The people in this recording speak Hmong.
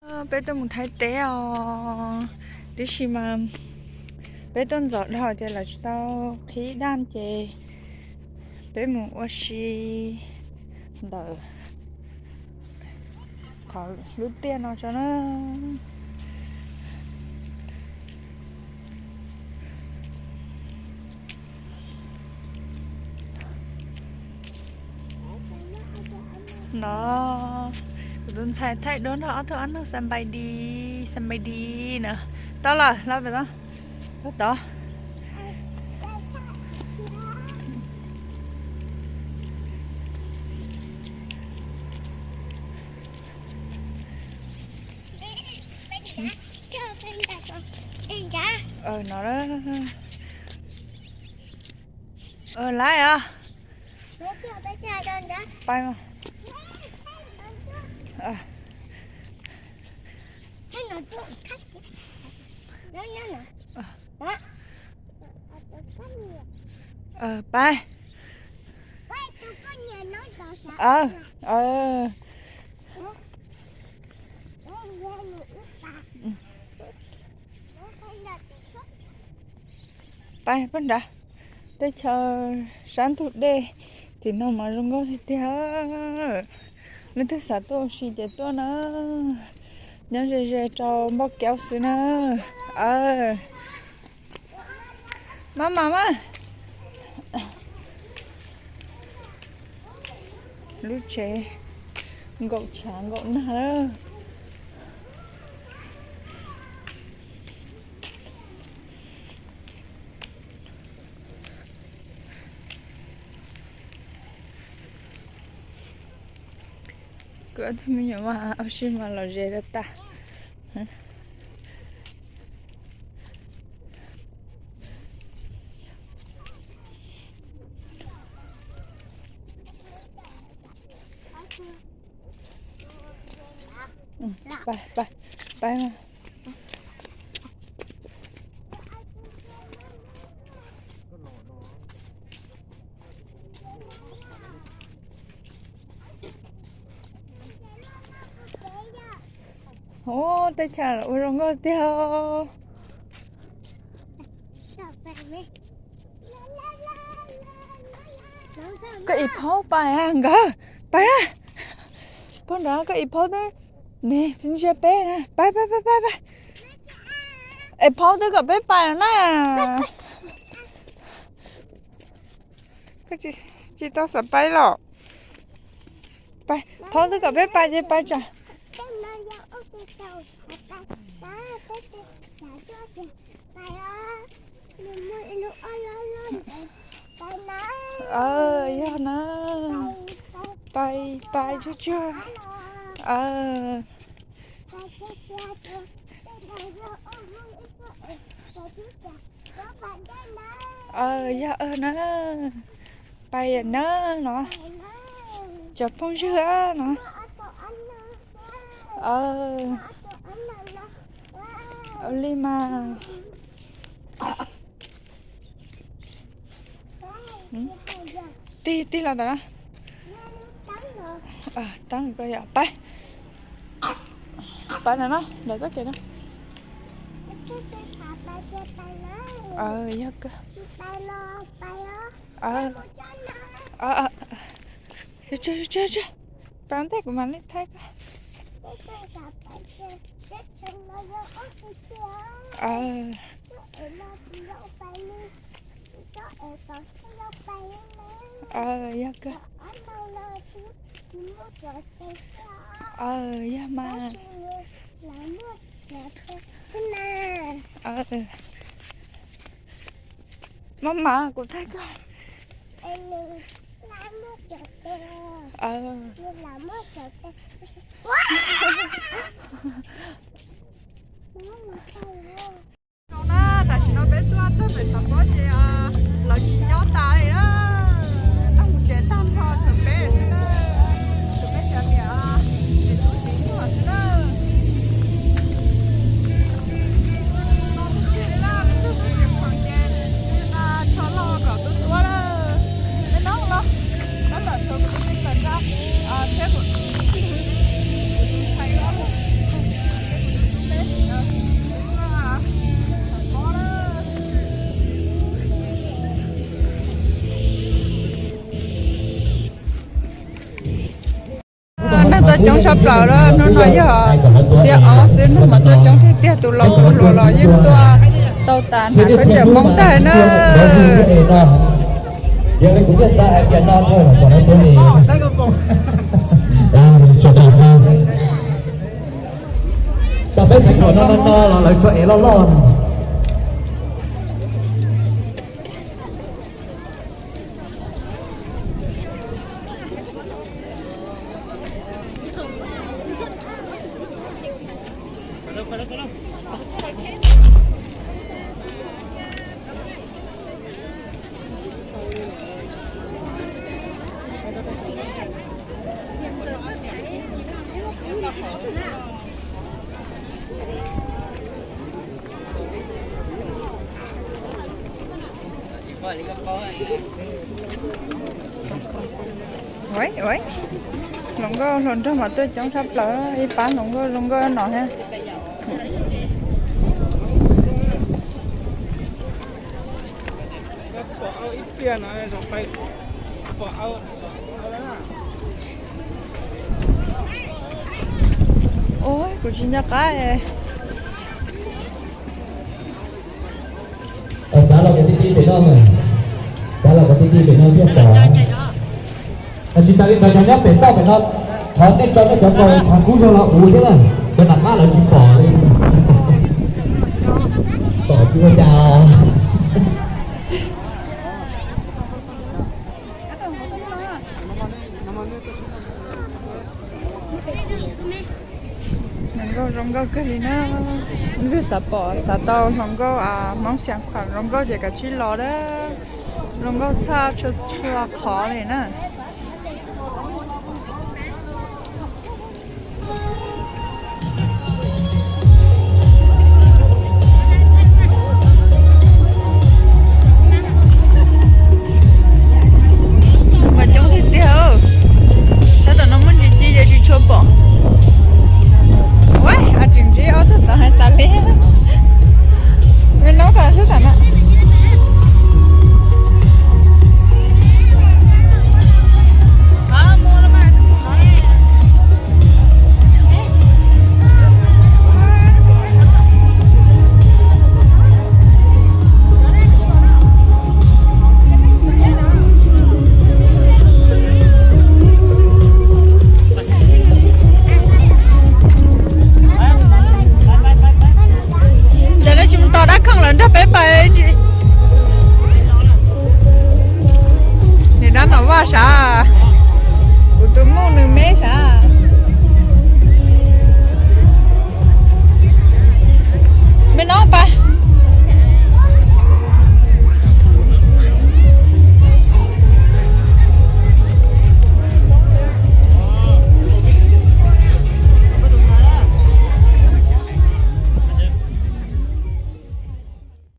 Peb tuaj mus Thaib teb os, tiam sis mas peb tuaj ntxov dhau ces lawv tsis tau qhib daj ces peb mus ua si ntawm qhov lub tiaj no tso na. No, kuv tus ntxhais thaij duab nrog ob tug ab nug xas npais dis, xas npais dis na. Tau lawm, los pem tod, los tod. No, lawm os. Pais mas. Pais. Pais puag nrad, teb chaws sab ntug dej tim no mas zoo nkauj tiag tiag. Leej twg xav tuaj ua si ces tuaj na. Nyob ze ze rau npauj kaub xwb na. Maj mam mas. Lub tsev nkaum tshav nkaum nag lawm. Kuv ob tug me nyuam mas ua si mas lom zem tas tas. Pais, pais, pais mas. Ub, teb chaws ua zoo nkauj tiag. Koj ib phaub pais nkawd, pais na. Pab nrad koj ib phaub twb, ne, tsis ntsia peb na. Pais, pais, pais, pais, pais. Ib phaub twb kom peb pais no na. Koj tsis tau xav pais los? Pais, phaub twb kom peb pais ces pais tsam. Yog na. Pais, pais tsuag tsuag. Yog na. Pais na no. Cov phooj ywg no. Ua li mas. Tig, tig los ntawm no. Tab koj yog pais. Pais ntawm no, ntawm txoj kev no. Yog kawg. Pais ntej kuv mam li thaij koj. Yog kawg. Yog mas. Maj mam kuv thaij koj. Tam sim no peb tuaj txog pem Xav Pob ces lawv tsis nyob tas li na. Tag mus ces tag nrho tshuav peb xwb na. Tshuav peb cov niam ces tus txiv nyuag xwb na. No tus txiv li na, tus txiv pheej ces tso loj kom tuaj tuaj na. Peb no los, tab tom tshuav kuv tus txiv kom nra thiab kuv tus ntxhais os. Coob tshaj plaws lawm, hnub no yog xiab ob xwb, neeg mas tuaj coob tiag tiag, tus laus tus hluas los yeej tuaj tau tas hnav khaub ncaws Hmoob tag na. Yog li kuv thiaj xav hais tias no rau kom lawv tuaj es. Tau peb xeem no no no los lawv tso es loj loj. Ua, ua, hluas nkauj hluas nraug mas tuaj coob tshaj plaws, ib pab hluas nkauj zoo nkauj no thiab. Ua, kuv tsis nco qab. Txav los kom tij tij pem no, txav los kom tij tij pem no thiaj pom. Tsis tas li ntawd cov nyob pem toj pem no, thov nej tso nej cov kaus tshav kub zog los uv thiab na, cov nram qab lawv tsis pom li. Pom tsis ua cas. Hluas nkauj zoo nkauj kawg li na. Ntxwg xav pom xav tau hluas nkauj Hmoob Xeev Khuam zoo nkauj ces kav tsij los na. Hluas nkauj txhaj txhua txhua qhov li na. Mas coob tiag tiag. Tab tom no muaj ntsis ci ces tsis tshua pom. Ua, tseem ntsib ob tug tod hais tas li. Me noob tas sub tam na. Ces nej tsis mus tos dab khoom lawm nrog peb pais. Nim dab no vaj sav, kuv tus muj nws me sav.